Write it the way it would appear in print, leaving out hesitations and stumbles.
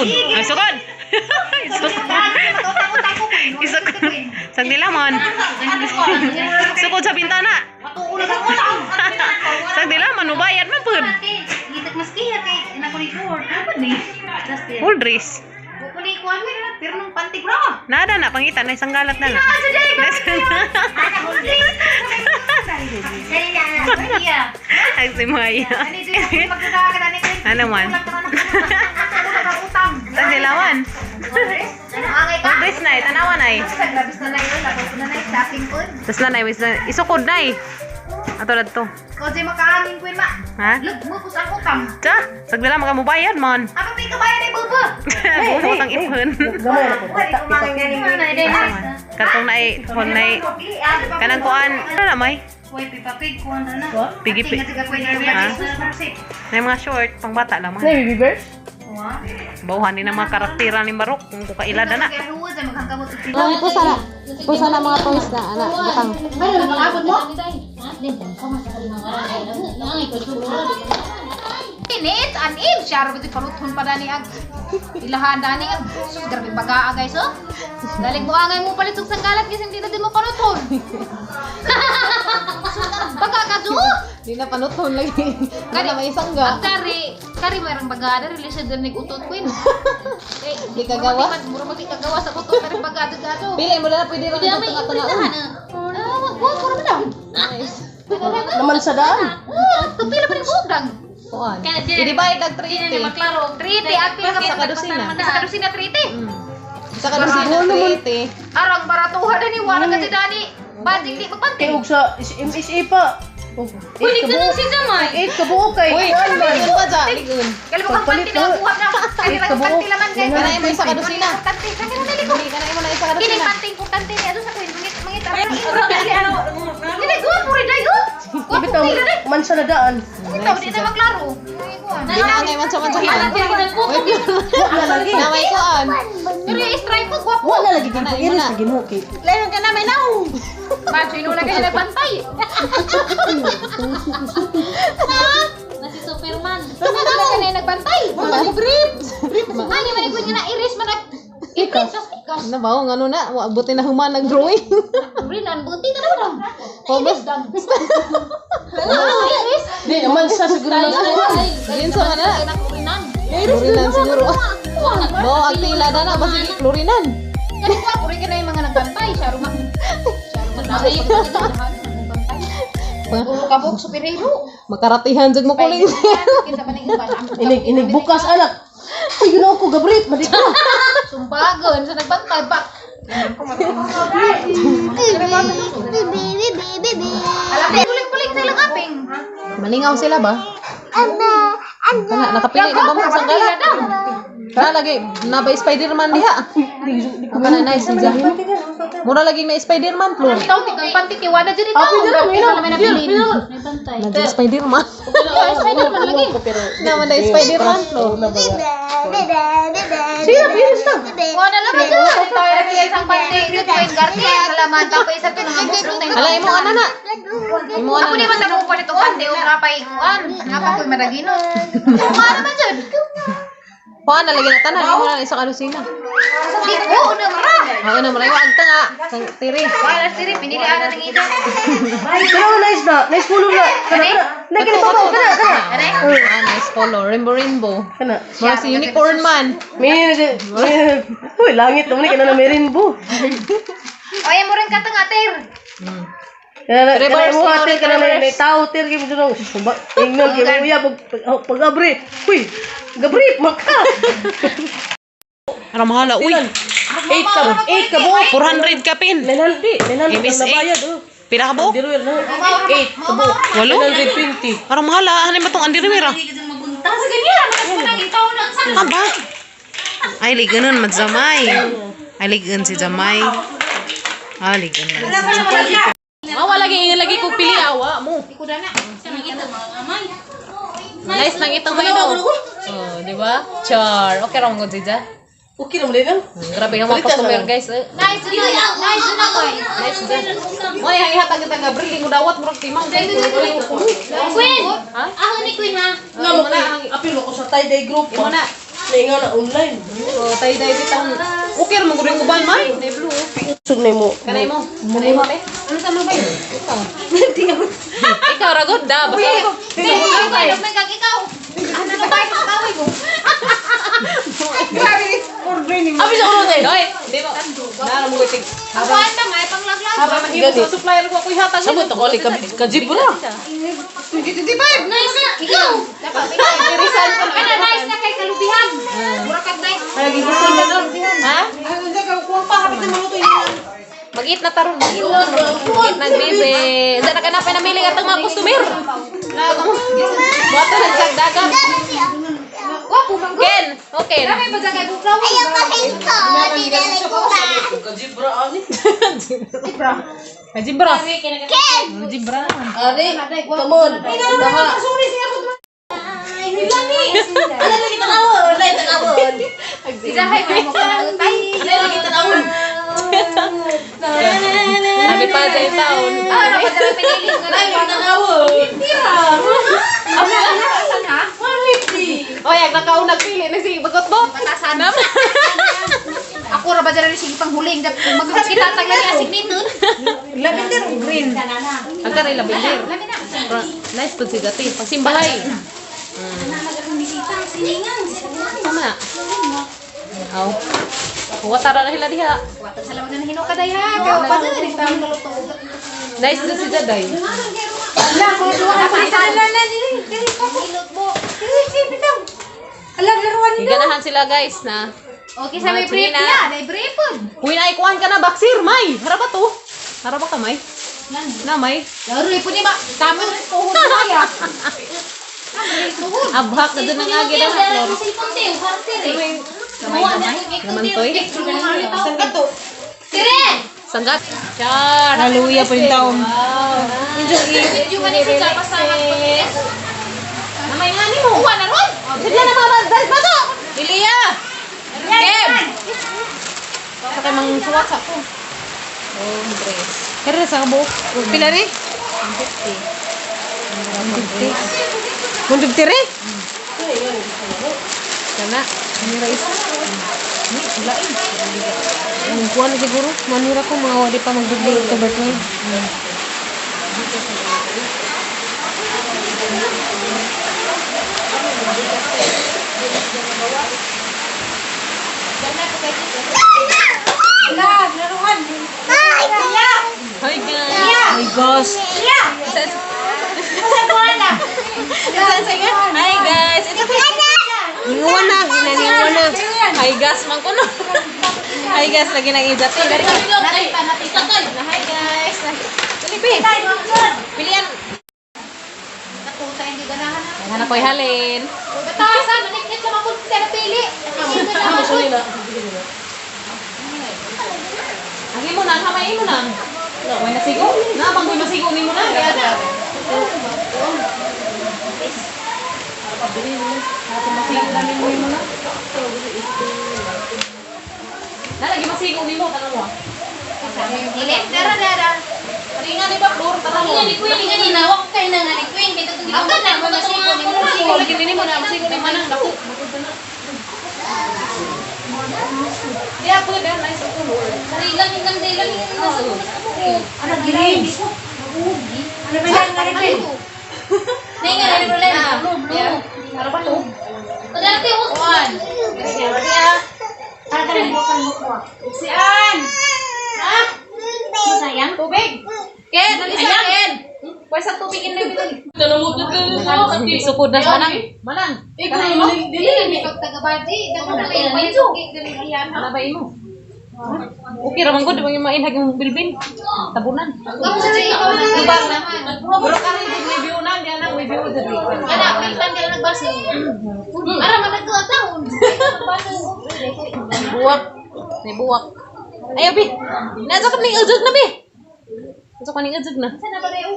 Isukod. Ay, sukod. Isukod. Isukod. Sagdilamon. Sukod sa bintana. Sagdilamon, mubayad man pud. Gitak mas kiya kay na ko ni Ford. Ano ni? Full dress. Kuli ko ano na pero nung panty bro. Nada na pangita na isang galat na na. Ay, si Maya. Ano man? Sagdilawan. Full dress na eh, tanawan ay. Tapos na na, isukod na eh. Ato na to. Kasi makaangin ko ma. Ha? Lugmo ko sa utang. Tsa, sagdala maka mubayad man. Ako may kabayan ay bubo. Bubot ang ipon. Gamay na po. Katong na eh, kon na eh. Kanang kuan, ano na may? Uy, pipapig ko na na. Pigi pi. Ha? May mga short, pangbata lang Na man. baby bear? Bawhan ni na mga karaktera ni Barok kung kukaila na na. Pusa na. Pusa na mga toys na, anak. Butang. Tinit an im siya ra paluthon pa dani ag ilahan dani ag sus grabe bagaa, guys, oh. Galing mo angay mo palit og sanggalat kasi hindi na din mo paluthon. Sus baga ka ju. Di na panuton lagi. Di na may isangga. Ang kari kari mayroong baga dari lisod din nig utot queen. Eh, Di kagawa? Mura mati kagawa sa utot kari baga gado. Pili mo na pwede rin Hindi na may ito nga imprisahan. Ah, wag ko ra daw. Nice. Naman sa daan. Ah, tupila pa rin bugang. Kuan. I-divide ang 380. Klaro, 30 at pila Sa kadusina. Sa kadusina 30. Sa kadusina 380. Arang baratuhan na ni wala kasi dani. Batik di magpante. Kay og sa MSA pa. Uy, ganun si Jamay. 8 ka buok kay Uy, kuan man. ligon pa dyan. Ligon. Kaya mo kang panty na kuha na. Kaya Eight kang ka buok. panty laman guys. Kanay mo isa kadusina. Importante. Kaya na dali ko. Dili, kanay mo na isa Kini kadusina. panty importante ni ato sa kuin mangit mangit. Dili go puri dai go. Ko Bitaw pila dai. man sa daan. Bitaw di na maklaro. Di na angay man sa man sa man. Wa na lagi. Na may kuan. Pero yung stripe ko gwapo. Wa na lagi kay iris na Ginoo kay. Layon ka na may naong. Macho inuna kayo nagbantay. Na si Superman. Inuna kayo nagbantay. Brief. Ani man ko nga na iris man nag iris sa ikas. Ano ba? Ano na? Buti na human nag-drawing. Rinan buti na naman. Pobes. Iris. Di man sa siguro na kuan. Din sa mana. Rinan. Klorinan siguro. Bo, ang tila na na. Basig klorinan. Kani ko puri ka na yung mga nagbantay siya ruma. Siya ruma. Puro ka buok superhero. Makaratihan jud mo kuling. Kinsa man ang iba? Inig inig bukas anak. Uy, Ginoo ko gabrit mali ka. Sumbagon sa nagbantay ba. Alam mo, kuling-kuling sa ilang aping. Malingaw sila ba? Kana nakapili na ba mo sa galat? Kana lagi na ba Spider-Man diha? Kana nice ni Jahi. Mura lagi na Spider-Man floor. Ikaw, tikang panty, tiwala dyan ito. Apil na lang, Ikaw naman nabilin. May bantay. Na Spider-Man. Spider-Man lagi. Naman na Spider-Man floor. Sira iris na. Wala lang ito. Tayo na isang panty. Ito ko yung garden. Salamat. Tapos isa ito nga muslo. Ala imo ana na. Imo ana Ako na. ni man pa nito panty. O nga pa ikuan. Nga pa ko'y madagino. Nga naman dyan. Kuan na lagi na tanan imo na isa ka lusina. Di ko, una mara. Ako na marayo agta nga. Sang tiri. Wala siri, pinilian na ng ito. Pero nice na, nice color na. Kana kana. Na kini pa kana kana. Ano? Ah, nice color. Rainbow rainbow. Kana. Mura si unicorn man. May Uy, langit naman ni kana na may rainbow. Oy, mo rin katang ater. Kana na kana Reverse, mo ater kana may reverse. may tao ter kay mo dunong suba. Ingnon kay mo uya pag pag abre. Uy, gabrit maka. Ara mahala, uy. 8 ka, 8 ka buok. 400 ka pin. 900, 900 ang MSA. nabayad oh. Pila ka buok? Underwear na. 8 ka buok. Walo? 920. Ara mahala, ano ba tong underwear ah? Aba. Ay, liganon, madzamay. Ay, ligan si Jamay. Ah, ligan man. Awa lagi ingon lagi ko pili awa mo. Nice nang itong may no. Oh, di ba? Char. Okay ra mo gud siya. Okay na mo din. Grabe nga mga customer, guys. Eh. Nice na, nice na koy. Nice dyan. Moy ang ihatag kita nga Gabriel mo dawat murag timang. Queen! Ha? Ako ni Queen ha. Nga mo apil ko sa tie-dye group. Imo na. Nainga na online. Oh, tay day bitang. Okay ra man gud yung uban may. Nay blue. Sug na mo. Kanay mo. Kanay mo te. Ano sa mga bay? Ikaw. Ikaw ra gud da. Basta Ay, may kag ikaw. Ano ba ikaw kaway mo? Abi sa ulo tayo. Doy, di mo. Nara mo gutig. Kuan ta may panglaglag. Habang mahimo sa supplier ko ako'y hatag. Sabot ako ni kajibra. Nice na ikaw. Dapat ikaw. Ana nice na kay kalubihan. Mura kag nice. Ha? Mag-eat na taron. Mag-eat na bebe. Sa na kanapay namili atong mga customer. Buhato na sa dagat. Wa po man Ken, okay. Dami pa kay buklaw. Kajibra ani. Kajibra. Kajibra naman. Ari, come on. Daha. Idahay mo ka tay. Sabi pa sa taon. Ah, ano pa dala pinili nga lang. Ano ha? Oy, ang nakaunag pili na si Bagot Bot. Batasan. Ako ra ba dala sige panghuling magkita tag lagi asig nito. Lavender o green? Ang karay labender. Lami na. Nice po si Gati. Pagsimbahay. Tama. Aw. Watara na sila diha. Watan sa lamang na hino ka day ha. Kay pa dala ni tawon kaluto. Nice din si Jaday. Ganahan sila guys na. Okay sa may brief Mga na, may brief pod. Uy, naikuhan ka na, baksir, may. Haraba to. Haraba ka, may. Na, may. Laro po ni ma. Tama rin tuhod mo ya. Tama rin tuhod. Abhak na doon ang agi na. Naman toy. Tire! Sanggat. Char. Hallelujah po yung taon. Wow. Video man ni sa pasangat po. Namay nga ni mo. Kuha na ron. Sige na mama, dali bato. Lilia. Kem. Sa kay mang suwat sa ko. Oh, dress. Kaya sa kabuok. Pila rin? 150. 150 rin? Kana. Manira isa. Ang kuha na siguro. Manira ko mga wali pa mag-birthday October 12. Hi guys. My gosh. Hi guys. Ito Ninguan na. Ginaninguan na. Hi guys, man kuno. Hi guys, lagi nang ijat. Dari Hi guys. Dali be. Pilian. Nakuta hindi ganahan na. Hanap ko'y halin. Batasan, maniknit lang ako sa napili. Ano Ang imo na, kamay imo na. Way nasigo. Na bang masigo nimo na. Kaya na. Masigo namin mo imo na. Na lagi masigo nimo tanong mo. Dili, dara dara. Ringa ni ba floor tanong mo. Ako na mo masigo ni mo. Masigo lagi nimo na, masigo nimo na. Dako. Yeah, pwede. Nice ang color. Ano gilay? Ano ba yan? Ano ba yan? Ano ba to? One. Tubig. Ken, alisa Ken. Pwesa tubig in na. Sukod na sa manang. Manang. Ikaw mo Dili ni pagtagabaji, damo na kayo pa yung ganyan. Ano ba imo? Okay ra man gud yung mainhag yung bilbin. Tabunan. Kamu sa ikaw na Lubang na. Bro ka rin may view na, diyan na may view diri. Ana, pilitan ka na nagbasa. Ara man nagkataon. Buwak. May buwak. Ayaw bi. Nasa ka ning ujog na bi. Nasa ka ning ujog na. Sana ba na yung